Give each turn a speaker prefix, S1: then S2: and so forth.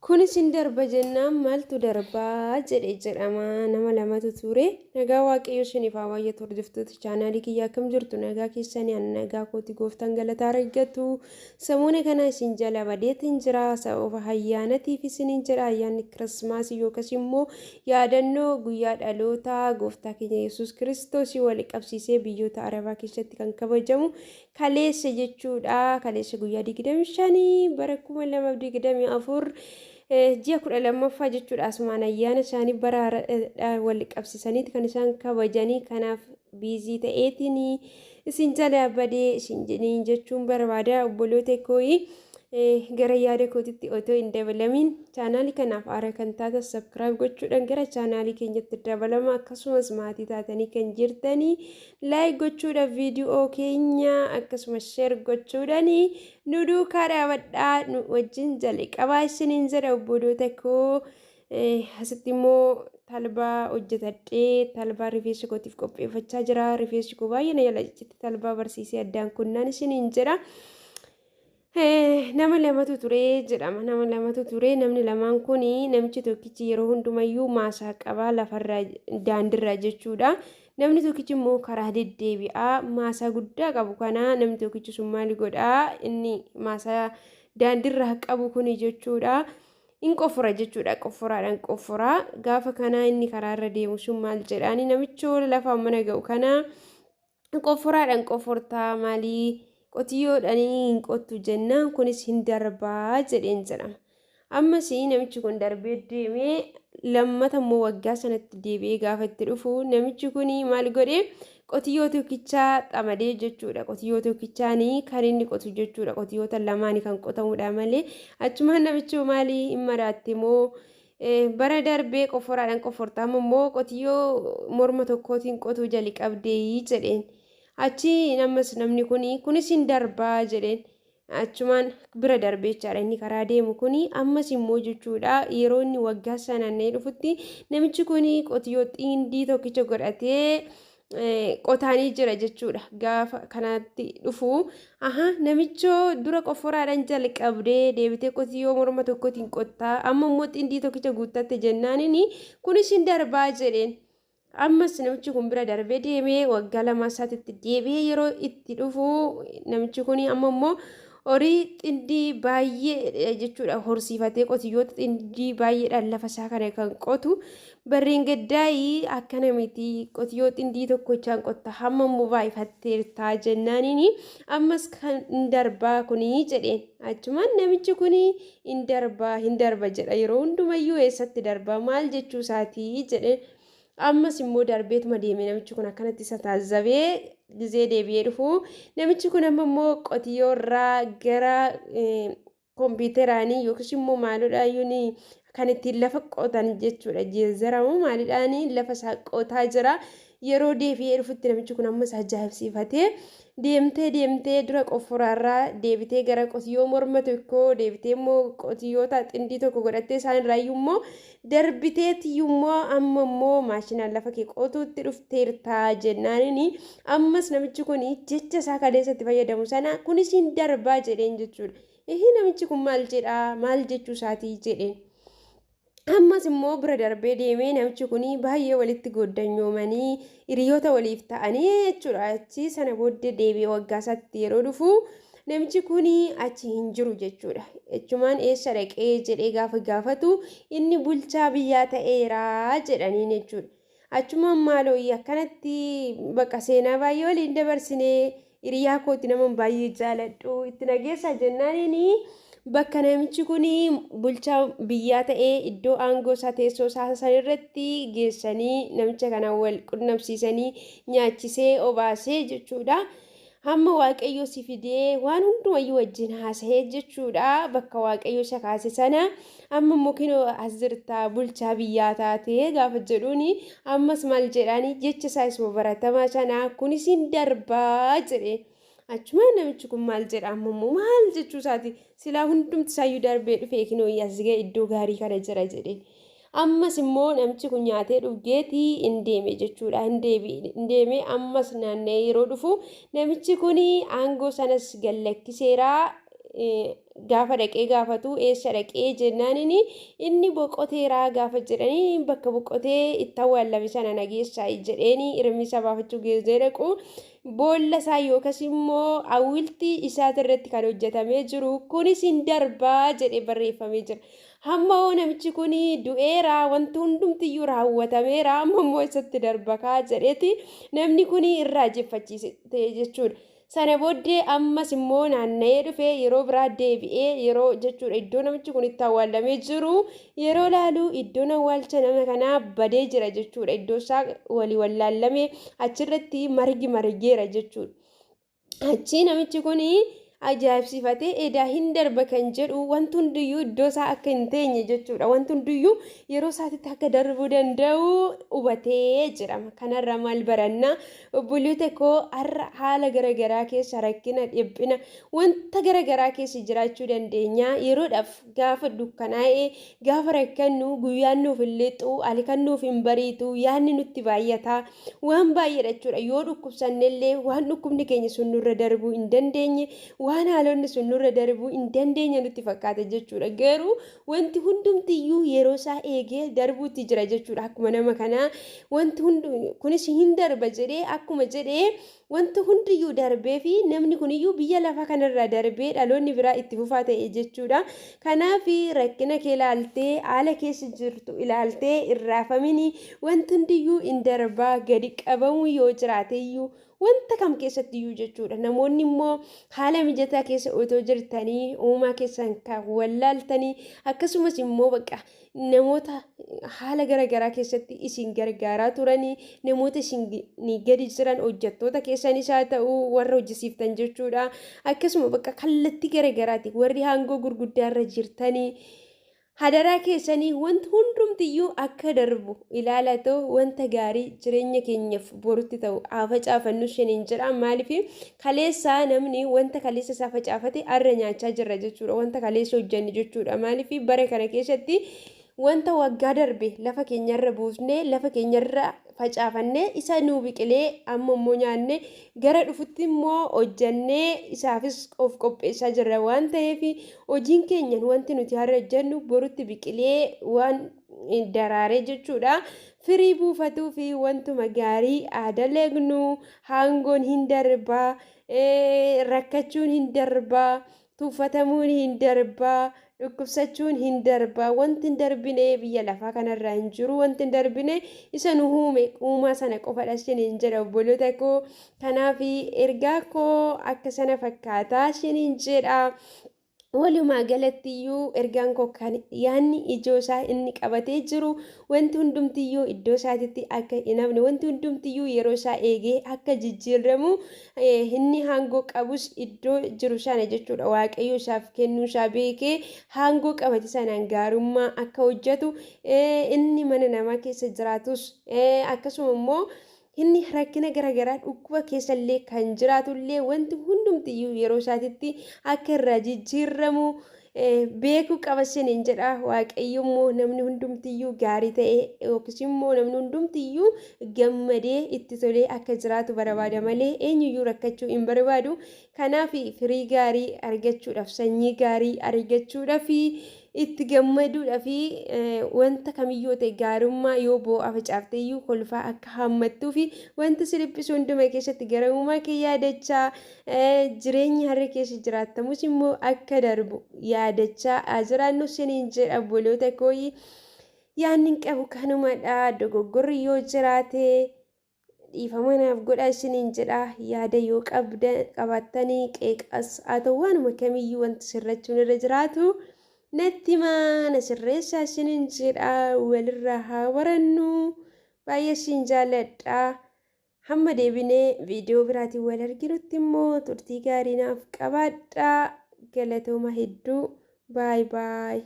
S1: Kunis hin darba jennaan maaltu darbaa jedhe jedhama. Nama lamatu ture. Nagaa Waaqayyo isiniif haa baay'atu, hordoftoota chaanaalii kiyyaa, akkam jirtu? Nagaa keessanii? Ani nagaa kooti, gooftaan galataa argatu. Samuuna kana isin jala badeetiin jira. Sababa ayyaanatiif isiniin jedha. Ayyaanni Kirismaasii yookas immoo yaadannoo guyyaa dhalootaa gooftaa keenya Yesuus Kiristoosii wal qabsiisee biyyoota Arabaa keessatti kan kabajamu kaleessa jechuudha. Kaleessa guyyaa 25 bara 2024 ji'a 12ffaa jechuudha. Asumaan ayyaana isaanii bara wal qabsiisaniiti kan isaan kabajanii. Kanaaf busy ta'eetiin isin jala badee isin jechuun barbaada, obboloota kooyi. Gara yaada kootitti otoo hin dabalamin, chaanaalii kanaaf haaraa kan taatan subscribe gochuudhaan gara chaanaalii keenyatti dabalama. Akkasumas maatii taatanii kan jirtanii like gochuudhaan viidiyoo keenya, akkasumas share gochuudhaan nu duukaa dhaabadhaa, nu wajjin jalqabaa isiniin jedha, obboloota koo. Asitti immoo talbaa hojjetadhee talbaa rifeensa kootiif qopheeffachaa jira. Rifeensi koo baay'ee na jala citti, talbaa barsiisee addaan kunnaan isiniin jedha. Nama lamatu ture jedhama. Nama lamatu ture. Namni lamaan kun, namichi tokkichi yeroo hundumayyuu maasaa qabaa lafarraa daandirraa jechuudha. Namni tokkichi immoo karaa deddeebi'aa maasaa guddaa qabu kana. Namni tokkichi sun maali godhaa? Inni maasaa daandirraa qabu kuni jechuudha. In qofora jechuudha. Qoforaadhaan qoforaa. Gaafa kanaa inni karaarra deemu sun maal jedhaani? Namichoo lafaan mana ga'u kana qoforaadhaan qofortaa, maalii qotiyyoodhaan hin qottu jennaan, kunis hin darbaa jedheen jedhama. Ammas namichi kun darbee deemee lammata immoo waggaa sanatti deebi'ee gaafa itti dhufu, namichi kun maal godhee? Qotiyyoo tokkichaa xamadee jechuudha. Qotiyyoo tokkichaanii kan inni qotu jechuudha. Qotiyyoota lamaanii kan qotamudha malee. Achumaan namichi maalii hin maraatte moo, bara darbee qoforaadhaan qoforta, amma immoo qotiyyoo morma tokkootiin qotuu jalqabdee jedheen. Achi ammas namni kun, kunis hin darbaa jedheen. Achumaan bira darbee jechaadha inni karaa deemu kuni. Ammas immoo jechuudha, yeroo inni waggaa sanaan dhufutti namichi kun qotiyyoo xiindii tokkicha godhatee qotaanii jira jechuudha. Gaafa kanatti dhufu, aha, namichoo, dura qoforaadhaan jalqabdee deebitee qotiyyoo morma tokkotiin qottaa, amma immoo xindii tokkicha guuttatte jennaanini, kunis hin darbaa jedheen. Ammas namichi kun bira darbee deemee waggaa 2 isaatitti deebi'ee yeroo itti dhufu, namichi kun amma immoo horii xindii baay'ee jechuudha horsiifatee qotiyyoota xindii baay'eedhaan lafa isaa kana kan qotu. Barreen gaddaayii akkana miti, qotiyyoo xindii tokkochaan qotta, hamma immoo baay'ifatteertaa jennaaniini, ammas kan hin darbaa kunii jedheen. Achumaan namichi kun hin darbaa hin darba jedha yeroo hundumayyuu, eessatti darbaa, maal jechuu isaatii jedheen. Ammas immoo darbeetuma deeme. Namichi kun akkanatti isa taazabee gizee deebi'ee dhufu, namichi kun amma immoo qotiyyoo irraa gara kompiiteraanii yookiis immoo maalodhaayyuun kan ittiin lafa qotan jechuudha, jeezaramu maalidhaanii lafa isaa qotaa jira. Yeroo deebi'ee dhufutti namichi kun ammas ajaa'ibsiifatee, deemtee deemtee dura qoforaarraa deebitee gara qotiyyoo morma tokkoo deebitee immoo qotiyyoota xindii tokko godhattee, isaan irraayyuu immoo darbiteetiyyuu immoo amma immoo maashinaan lafa kee qotuutti dhufteertaa jennaanini, ammas namichi kun jecha isaa kaleessatti fayyadamu sana, kunis hin darbaa jedheen jechuudha. Ihi, namichi kun maal jedhaa, maal jechuu isaatii jedheen. Ammas immoo bira darbee deemee namichi kun baay'ee walitti goddanyoomanii hiriyoota waliif ta'anii jechuudha. Achi sana booddee deebi'ee waggaa isaatti yeroo dhufu, namichi kun achi hin jiru jechuudha. Jechumaan eessa dhaqee jedhee gaafa gaafatu, inni bulchaa biyyaa ta'eera jedhaniin jechuudha. Achumaan maaloo akkanatti bakka seenaa baay'ee waliin dabarsinee, hiriyaa kooti, nama baay'ee jaaladhu, itti nageessaa jennaaniini, bakka namichi kun bulchaa biyyaa ta'ee iddoo aangoo isaa teessoo isaa sanirratti geessanii namicha kana wal qunnamsiisanii nyaachisee obaasee jechuudha. Hamma Waaqayyo si fidee waan hundumayyuu wajjin haasa'ee jechuudha, bakka Waaqayyo isa kaase sana amma immoo kinoo as jirtaa, bulchaa biyyaa taatee gaafa jedhuuni, ammas maal jedhaani? Jecha isaa isuma baratamaa sana, kunis hin darbaa jedhe. Achumaan namichi kun maal jedha, amma immoo maal jechuu isaati, silaa hundumti isaayyuu darbee dhufee kinoo as ga'e, iddoo gaarii kana jira jedhe. Ammas immoo namichi kun nyaatee dhugeetii hin deeme jechuudha. Hin deebi'e, hin deeme. Ammas naanna'ee yeroo dhufu, namichi kun aangoo sanas gallakkiseera. Gaafa dhaqee gaafatu eessa dhaqee jennaaniin inni boqoteeraa gaafa jedhanii bakka boqotee itti awwaallame sana nageessaa jedheeni irmisa baafachuu geessee dhaqu boolla isaa yookas immoo awwiltii isaatirratti kan hojjetamee jiru kunis hin darbaa jedhee barreeffamee jira. Hamma hoo namichi kun du'eera, wanti hundumtiyyuu raawwatameera, amma immoo isatti darba kaa jedheeti namni kun irraa jeffachiise jechuudha. Sana booddee ammas immoo naanna'ee dhufee yeroo biraa deebi'ee yeroo jechuudha iddoo namichi kun itti awwaalamee jiru yeroo laalu iddoon awwaalcha nama kanaa badee jira jechuudha. Iddoo isaa walii wallaallamee achirratti margi margeera jechuudha. Achii namichi kun ajaa'ibsiifatee edaa hin darba kan jedhu wanti hundiyyuu iddoo isaa akka hin teenye jechuudha. Wanti hundiyyuu yeroo isaatitti akka darbuu danda'u hubatee jedhama. Kanarraa maal baranna? Obboloota koo, har'a haala garaagaraa keessa, rakkina, dhiphina, wanta garaagaraa keessa jiraachuu dandeenya. Yeroodhaaf gaafa dukkanaa'ee gaafa rakkannu guyyaan nuuf hin lixu, halkan nuuf hin bariitu, yaadni nutti baay'ata. Waan baay'eedha jechuudha. Yoo dhukkubsannellee waan dhukkubni keenya sun nurra darbuu hin dandeenye, waan haalonni sun nurra darbuu hin dandeenye nutti fakkaata jechuudha. Garuu wanti hundumtiyyuu yeroo isaa eegee darbuutti jira jechuudha. Akkuma nama kanaa wanti hundi kunis hin darba jedhee akkuma jedhee wanti hundiyyuu darbee fi namni kuniyyuu biyya lafaa kanarraa darbee dhaloonni biraa itti fufaa ta'e jechuudha. Kanaaf rakkina kee ilaaltee, haala keessa jirtu ilaaltee irraafamini, wanti hundiyyuu hin darbaa, gadi qabamuu yoo jiraateyyuu wanta kam keessattiyyuu jechuudha. Namoonni immoo haala mijataa keessa otoo jirtanii uumaa keessan kan wallaaltanii, akkasumas immoo bakka namoota haala garaagaraa keessatti isin gargaaraa turanii, namoota isin gadi jiran, hojjettoota keessanis haa ta'u warra hojjisiiftan jechuudha. Akkasuma bakka kallattii garaagaraati warri aangoo gurguddaarra jirtanii hadaraa keessanii wanti hundumtiyyuu akka darbu ilaalatoo wanta gaarii jireenya keenyaaf borutti ta'u haa facaafannu shaniin jedha. Maaliif kaleessaa namni wanta kaleessa isaa facaafate har'a nyaachaa jirra jechuudha. Wanta kaleessa hojjanne jechuudha. Maaliif bara kana keessatti wanta waggaa darbe lafa keenyarra buusnee, lafa keenyarra facaafannee isa nuu biqilee amma immoo nyaanne, gara dhufutti immoo hojjannee isaafis of qopheessaa jirra waan ta'eef, hojiin keenya wanti nuti har'a hojjennu borutti biqilee waan daraaree jechuudha. Firii buufatuu fi wantuma gaarii haa dalagnu. Aangoon hin darbaa, rakkachuun hin darbaa, tuffatamuun hin darbaa, dhukkubsachuun hin darbaa. Wanti hin darbine biyya lafaa kanarraa hin jiru. Wanti hin darbine isa nu uume uumaa sana qofadha isiniin jedha, obboloota koo. Kanaaf ergaa koo akka sana fakkaataa isiniin jedha. Walumaa galattiyyuu ergaan koo kan yaadni ijoo isaa inni qabatee jiru wanti hundumtiyyuu iddoo isaatitti akka hin hafne, wanti hundumtiyyuu yeroo isaa eegee akka jijjiiramu, inni aangoo qabus iddoo jiru sana jechuudha. Waaqayyo isaaf kennuu isaa beekee aangoo qabate sanaan gaarummaa akka hojjetu, inni mana namaa keessa jiraatus, akkasuma immoo inni rakkina garaagaraa dhukkuba keessallee kan jiraatullee, wanti hundumtiyyuu yeroo isaatitti akka irraa jijjiiramu beekuu qaba isiniin jedha. Waaqayyo immoo namni hundumtiyyuu gaarii ta'e yookiis immoo namni hundumtiyyuu gammadee itti tolee akka jiraatu barbaada malee eenyuyyuu rakkachuu hin barbaadu. Kanaaf firii gaarii argachuudhaaf, sanyii gaarii argachuudhaaf, itti gammaduudhaaf, wanta kamiyyuu ta'e gaarummaa yoo boo'aa facaafteeyyuu kolfaa akka hammattuu fi wanta si dhiphisu hunduma keessatti gara uumaa kee yaadachaa, jireenya har'a keessa jiraattamus immoo akka darbu yaadachaa haa jiraannu isiniin jedha, obboloota kooyi. Yaadni hin qabu kanumadha. Dogoggorri yoo jiraate dhiifama naaf godhaa isiniin jedha. Yaada yoo qabda qabaattanii, qeeqas haa ta'u waanuma kamiyyuu, wanti sirrachuun irra jiraatu natti himaa, na sirreessaa isiniin jedha. Walirraa haa barannu. Baay'ee isin jaalladha. Hamma deebinee viidiyoo biraatiin wal arginutti immoo turtii gaarii naaf qabaadhaa. Galatooma hedduu. Baay baay.